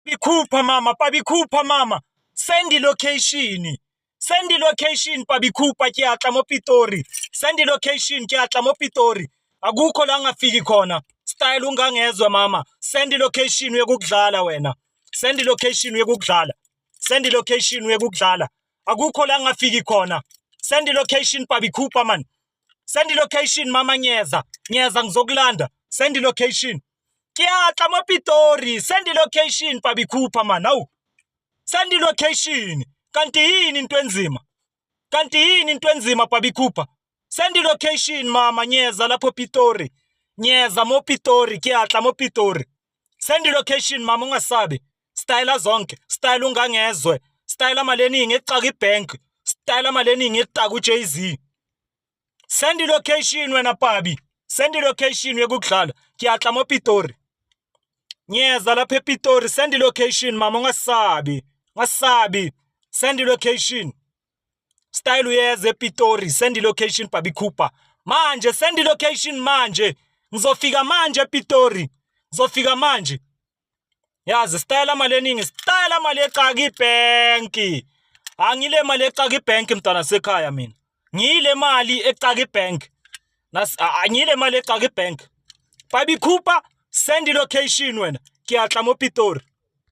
Bikhupha mama, Pabi Cooper mama. Send location. Send location Pabi Cooper, ke a tla mo Pitori. Send location, ke a tla mo Pitori. Akukho la ngafiki khona. Style ungangezwe mama. Send location uyekukudlala wena. Send location uyekukudlala. Send location uyekukudlala. Akukho la ngafiki khona. Send location Pabi Cooper man. Send location mama, ngiyeza. Ngiyeza ngizokulanda. Send location. Ke a tla mo Pitori. Send location Pabi Cooper man. Awu. Send location. Kanti yini into enzima? Kanti yini into enzima, Pabi Cooper? Send location mama, ngiyeza lapho Pitori. Ngiyeza mo Pitori, ke a tla mo Pitori. Send location mama, ungasabi. Style zonke, style ungangezwe. Style mali eningi ecaka ibank. Style mali eningi ecaka uJay-Z. Send location wena Pabi. Send location yekudlala. Ke a tla mo Pitori. Ngiyeza lapha ePitori. Send location mama, ungasabi. Ungasabi. Send location. Style uyeza ePitori. Send location Pabi Cooper. Manje send location manje. Ngizofika manje ePitori. Ngizofika manje. Yazi style mali eningi, style mali ecaka ibhenki. Angile mali ecaka ibhenki mntwana sekhaya mina. Ngiyile mali ecaka ibhenki. Nas angile mali ecaka ibhenki. Pabi Cooper, send location wena. Ke a tla mo Pitori.